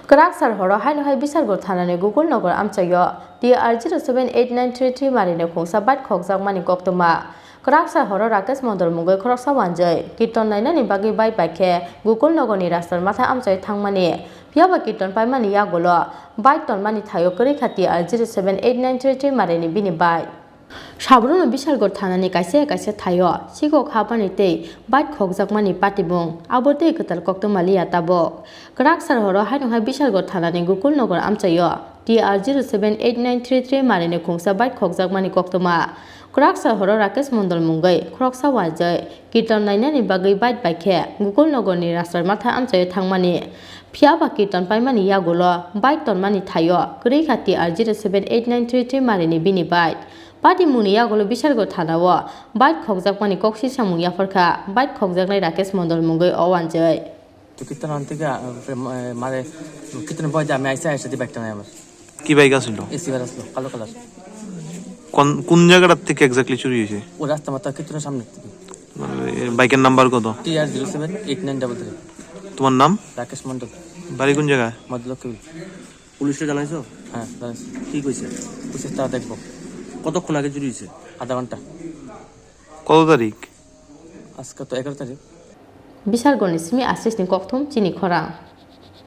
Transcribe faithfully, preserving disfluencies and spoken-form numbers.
Kwraksar horo haino hai Bishargarh thanani Gokul Nagar amchaio T R zero seven eight nine three three marini khungsa bike khokjakmani koktwma. Kwraksar horo Rakesh Mondol mungwi khoroksa wanjwi kirton nainani bagwi bike bai khe Gokul Nagarni Raster Matha amchaio thangmani. Phiyaba kirton paimani yagulo bike tonmani thaio kwrwi kha T R zero seven eight nine three three marini bini bike. Sabrumno Bishargarh thanani kaisa kaisa thaio sikok habani tei bike khokjakmani patibung, abo tei kwtal koktwma liya tabuk. Kwraksar horo haino hai Bishargarh thanani Gokul Nagar amchaio T R zero seven eight nine three three marini khungsa bike khokjakmani koktwma. Kwraksar horo Rakesh Mondol mungwi khoroksa wanjwi kirton nainani bagwi bike bai khe Gokul Nagarni Raster Matha amchaio thangmani. Phiyaba kirton paimani yagulo bike tonmani thaio kwrwi kha T R zero seven eight nine three three marini bini bike. Patimungni yagulo Bishargarh thanao bike khokjakmani kok sisamung yapharkha bike khokjaknai Rakesh Mondol mungwi o wanjwi. তো কীর্তন আনতে গিয়ে, আহ, মা-, মারে কীর্তন বয় যে আমি আইসা, আইসা দিয়ে বাইকটা নেই আমার। কি বাইক আছিল? এসি বাইক আসলো, কালো কালার। কোন, কোন জায়গাটার থেকে এক্স্যাক্টলি চুরি হয়েছে? ও রাস্তা মাথা কীর্তনের সামনে থেকে। মানে, এর বাইকের নাম্বার কত? T R zero seven eight nine double three। তোমার নাম? রাকেশ মণ্ডল। বাড়ি কোন জায়গায়? মধ্যলক্ষ্মী। পুলিশে জানাইছো? হ্যাঁ, জানাইছি। কি কইছে? পুলিশে তা দেখবো। কতক্ষণ আগে চুরি হয়েছে? আধা ঘন্টা। কত তারিখ? আজকে তো এগারো তারিখ। Bishargarhni simi asisni kokthum chini khorang.